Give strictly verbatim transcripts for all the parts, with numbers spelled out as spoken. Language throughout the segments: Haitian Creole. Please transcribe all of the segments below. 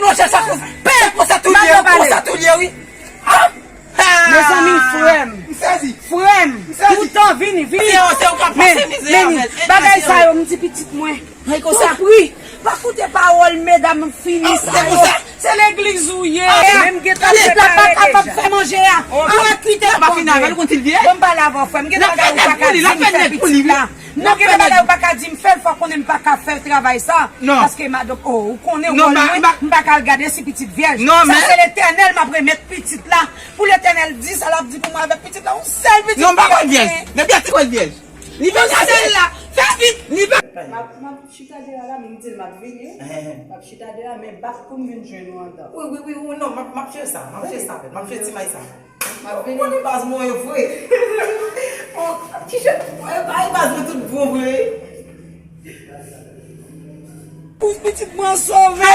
Lonje sa konsa. Pè, konsa tou l ye, konsa tou l ye, wi. Ah! Ah! Mezanmi, frè m. M sezi. Frè m. M sezi. Toutan vini, vini. Se yo, se yo k ap pase mizè avè l. Men, bagay sa yo, m di pitit mwen. Tanpri, pa koute pawòl medam fini sa yo. Se legliz ou ye. Menm gentan prepare deja. Pitit la pa kapab fè manje a. Ou a kite l pa fini avè l, ou konn si l vye. Bon, m pale avè w, frè m. Gentan bagay ou pa ka di m fè pitit la. Non, gen de bagay ou pa ka di m fè l, fò konnen m pa ka fè travay sa. Paske madanm, oh, ou konnen wòl mwen, m pa ka al gade si pitit vyèj. Sa se Letènèl m ap remèt pitit la. Pou Letènèl di sa l ap di pou mwen avèk pitit la, yon sèl pitit. Non, m pa kwè l vyèj. Depi a ti kwè l vyèj. Li pa ka vyèj. Yon sèl la. Fè vit. Li pa. M ap, m ap chita deyò la, men m di l m ap vini. M ap chita deyò, men bat pou m vin jwenn ou anndan. Wi, wi, wi, wi, non, m ap, m ap jere sa. M ap jere sa, m ap jere ti may sa. M ap vini. Ou konnen baz mwen yo vre. Bon, kijan, ay, baz mwen tout bon vre. Pou pitit mwen sove.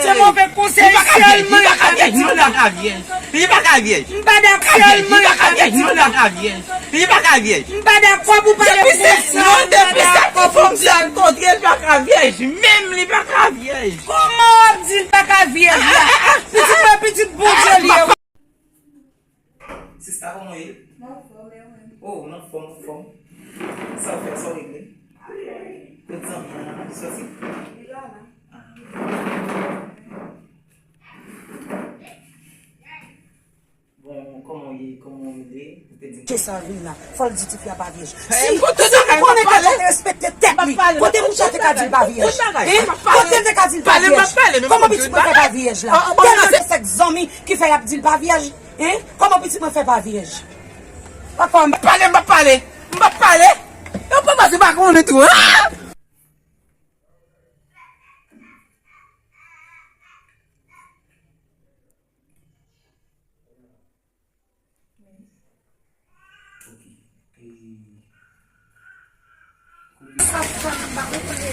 Se move konsèy sèlman. Li pa ka vyèj, li pa ka vyèj, non, li pa ka vyèj. Li pa ka vyèj. M pa dakò sèlman. Li pa ka vyèj, non, li pa ka vyèj. Li pa ka vyèj. M pa dakò pou pale konsa. Non, depi sa ki fè m sa l kontre, li pa ka vyèj. Menm li pa ka vyèj. Kòman w ap di l pa ka vyèj la? Pitit mwen, pitit Bondye li ye. Sista, kòman w ye? M anfòm, e ou menm? Oh, m anfòm, anfòm. Sa w fè, sa w regle? Kot zanmi an, li soti? Li la, la. Ah. Bon, kòman w ye? Kòman w rele? Ou te di m. Ke sa vin la. Fò l di tifi a pa vyèj. Si, si m konnen ke l te respekte tèt li, kote mouche a te ka di l pa vyèj? Hein? Kote l te ka di l pa vyèj? Kòman pitit mwen fè pa vyèj la? Tèlman se sèks zanmi ki fè y ap di l pa vyèj? Hein? Kòman pitit mwen fè pa vyèj? Papa m. M p ap pale, m p ap pale. M p ap pale. Yo pa pase pa konnen tou. Ah!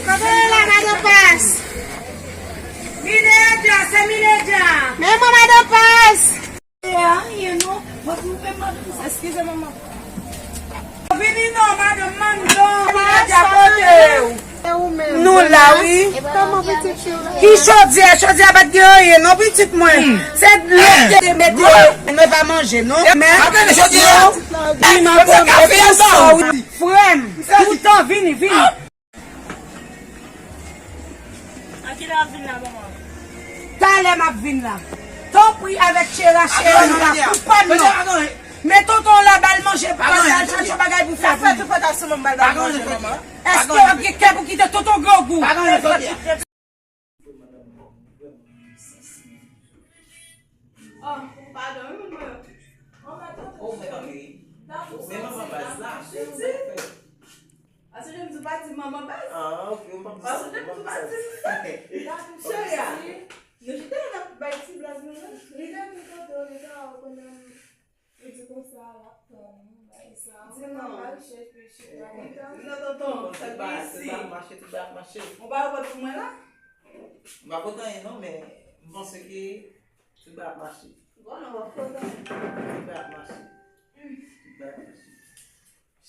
Kote la, madan Pas? Miledya, se Miledya. Men mwen, madan Pas. E a, ye non. Mwen pou fè madan Pas. Eskize, manman. Vini non, madan Mandan. Miledya, kote w? E ou menm? Nou la, wi. Kòman pitit fi w la? Ki chodyè? Chodyè a pa t gen anyen, non, pitit mwen. Se dlo ki te mete. Nou pa manje, non. Men, non. Wi, manman, e pou sa, wi. Frè m, toutan vini, vini. An kilè w ap vin la, manman? Talè m ap vin la. Tanpri, avèk chera, chera nou la, koupan nou. Men tonton w la, ba l manje, pou l al chache bagay pou fè pou li. Èske w ap gen kè pou kite tonton grangou? Oh, padon, wi, moun mwen. Oh, mwen tanpri. Tanpri, men manman baz la. Pase jan m di w pa di manman baz. Ah, ok, ou pa di sa. Pase jan m di w pa di sa. Cheri a, nou chita la n ap bay ti blag nou la. Li te vin kote w, li ta wè w konnen. Li di konsa, l ap tann ou, bay sa. Di non. Ou pa riche, riche, pa gen tan. Di non, tonton, sa k gen isi? Tout bagay ap mache, tout bagay ap mache. Ou pa repòt pou mwen la? M pa pot anyen non, men m panse ke tout bagay ap mache. Bon, non, w ap pot anyen. Tout bagay ap mache. Tout bagay ap mache.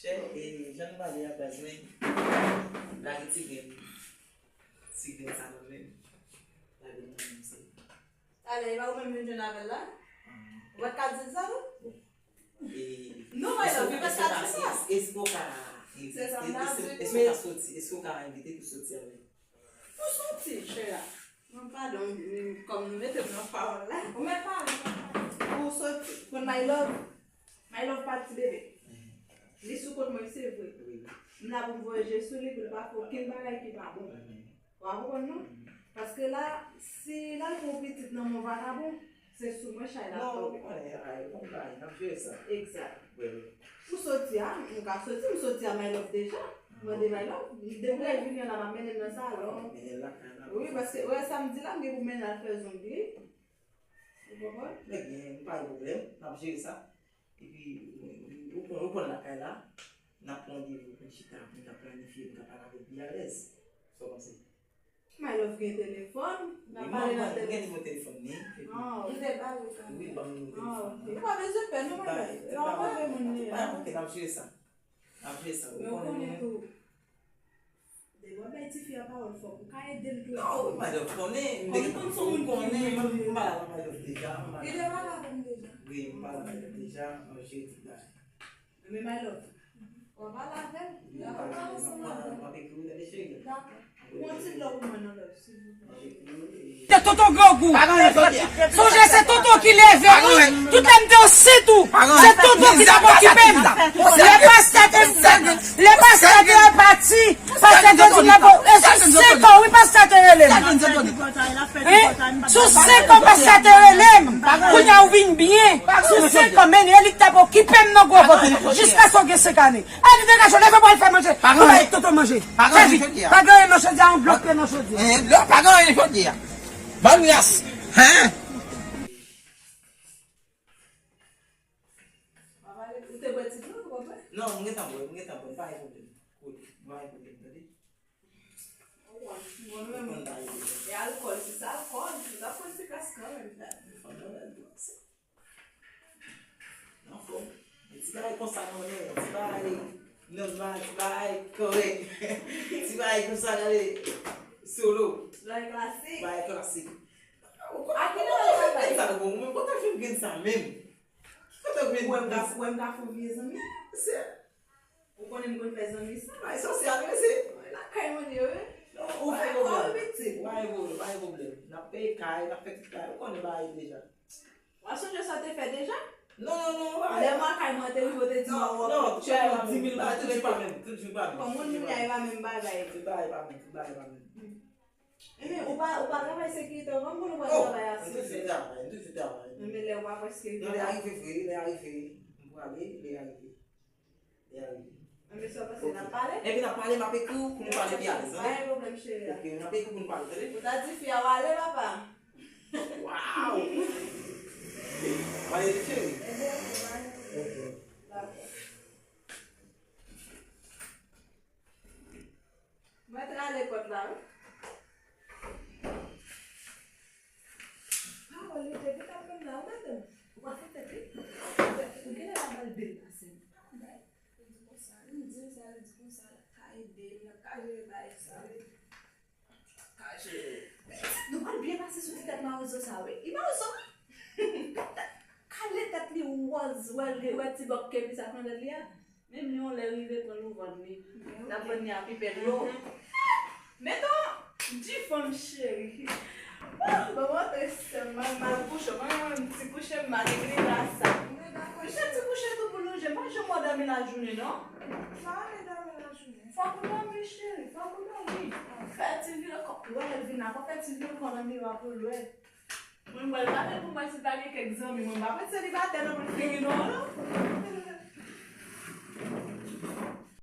Chè, e, jan n pale a baz mwen, lage ti grenn, ti grenn sa nan men m. Lage l nan men m, se. Talè, e pa ou menm vin jwenn avè l la? Ou pa t ka di l sa, non? Non, my love, ou pa t ka di sa. Èske w ka, èske w ka soti, èske w ka envite pou soti avè l? Pou soti, chè a. Non, padon, m, kòm nou mete m nan pawòl la. Ou mèt pale, ou mèt pale. Pou soti, pou my love. My love pa ti bebe. Li sou kont mwen, se vre. M la pou m voye je sou li, pou l pa fè okenn bagay ki pa bon. Ou a konprann non? Paske la, si l al pran yon pitit nan men yon vakabon, se sou mwen chay la ap tonbe. Non, ou konnen, ay, bon bagay, n ap jere sa. Egzak. Wi, wi. Pou soti a, m ka soti, m soti a my love deja. Mande my love. Depi lè l vini an la, m ap mennen l nan salon. Mennen l lakay la. Wi, paske, wè, samdi la, m gen pou mennen l al fè zong li. Ou konprann? Trè byen, pa gen pwoblèm, n ap jere sa. Epi, ou konn, ou konn lakay la, n ap pran randevou pou n chita, pou n ka planifye, pou n ka pale avè l pi alèz. Sa w panse? My love gen telefòn, n ap pale nan telefòn. Wi, m gen nimewo telefòn li. Ah, ou te ba li sa? Wi, ban m nimewo telefòn li. Ah, ok. Ou pa bezwen pè, non, my love. Se yon move moun li ye. Pa monte, n ap jere sa. N ap jere sa. Ou konnen tou. Lè w ap bay tifi a pawòl fòk ou ka ede l tou. Non, my love, konnen, m te konn se yon moun ki konnen, m pa la, my love, deja, m pa la. Li te pale avè m deja. Wi, m pale avè l deja, mwen jere tout bagay. Men my love, w ap pale avè l. Dakò, pale ansanm avè l. M ap ekri w, tande cheri. Dakò. Yon ti dlo pou mwen non, love, silvouplè. Se tonton grangou. Sonje se tonton ki leve m wi. Tout lè m te anset ou, se tonton ki t ap okipe m. Lè pastè te, lè pastè te pati, pastè te di l ap, e sou senk an wi pastè te rele m. Wi, sou senk an pastè te rele m. Kounye a ou vin byen. Sou senk an men e li k t ap okipe m nan gwo vant. Jiskaske w gen senk ane. Ann degaje w, leve pou al fè manje. Pa gen anyen. Tonton manje. Pa gen anyen nan chodyè a. Pa gen anyen nan chodyè a, yon blòk pye nan chodyè a. Eh, lè pa gen anyen nan chodyè a. Ban m yas. Hein? Ou te bwè ti dlo, ou pa bwè? Non, m gentan bwè, m gentan bwè, pa gen pwoblèm. Kote, pa gen pwoblèm, tande? Ou konn, ou konn menm. Ou konn bagay deja. E alkòl, si se alkòl, ou ta pran ti kras kanmenm. Fanm nan bèl dlo. Anfòm. Ti bagay konsa non, non, ti bagay nòmal, ti bagay kòrèk. Ti bagay konsa, gade, solo. Ti bagay klasik. Bagay klasik. Ou konnen, ou konnen, ou konnen sa, bon, ou menm, kote w fin grenn sa menm? Kote w fin grenn sa? Ou wè m ka, ou wè m ka fè yon vye zanmi? Se Ou konnen m konn fè zanmi sa. Ay, sosyal, mesye. Lakay mwen ye, wi. Non, ou fè pwoblèm. Ou pa gen pwoblèm, ou pa gen pwoblèm. N ap peye kay, n ap fè tout kay. Ou konnen bagay deja. W ap sonje sa w te fè deja? Non, non, non, pa. Lè mwen kay mwen te rive, w te di mwen w ap fè dix mille goud. Tout jou pa menm, tout jou pa menm. Kòm moun moun ya, e pa menm bagay. Tout bagay pa menm, tout bagay pa menm. Ebyen, ou pa, ou pa travay sekirite ankò, m konn ou pa travay ase. M toujou travay, m toujou travay. Men lè w pa prèske rive la. Non, lè a rive vre, lè a rive. M prale, lè a rive. Lè a rive. Ebyen, sa w panse, n ap pale? Epi n ap pale, m ap ekri w pou nou pale pi alèz, tande? Pa gen pwoblèm, cheri. Ok, m ap ekri w pou nou pale, tande? Ou ta di fi a w ale, papa. Waw! Mwen ale, cheri. Ebyen, ok, mwen ale. Ok. Dakò. Mwen t rale pòt la, wi. Pawòl li te vin ap pran la, ou madanm. Ou pa fè tèt li. Ou genlè pa ba l bèl pase. Li di konsa, li di sa, li di konsa, l ap ka ede, l ap ka jere bagay sa, wi. L ap ka jere. Nou pral byen pase sou ti tèt mawozo sa, wi. Li mawozo, wi. Kale tèt li wòz, wè, wè ti bòk kebi sa pran tèt li a. Menm li yon lè rive pran nou vann li. N ap vann li a pi pè dlo. Men non, di fanm cheri. Bon, bon, bon, sèlman m al kouche, mwen menm ti kouche m pa gen li la sa. Mwen pa kouche. Ti kouche tou pou lonje, m pa janm wè w dòmi lajounen non. Pa vle dòmi lajounen. Fòk ou dòmi cheri, fòk ou dòmi. Fè ti vire kò, lè w vin la, fò fè ti vire kò nan miwa pou l wè. Mwen, mwen pa te pou mwen si pa gen kèk zanmi mwen, m pa mwen selibatè nan mwen fini non, non.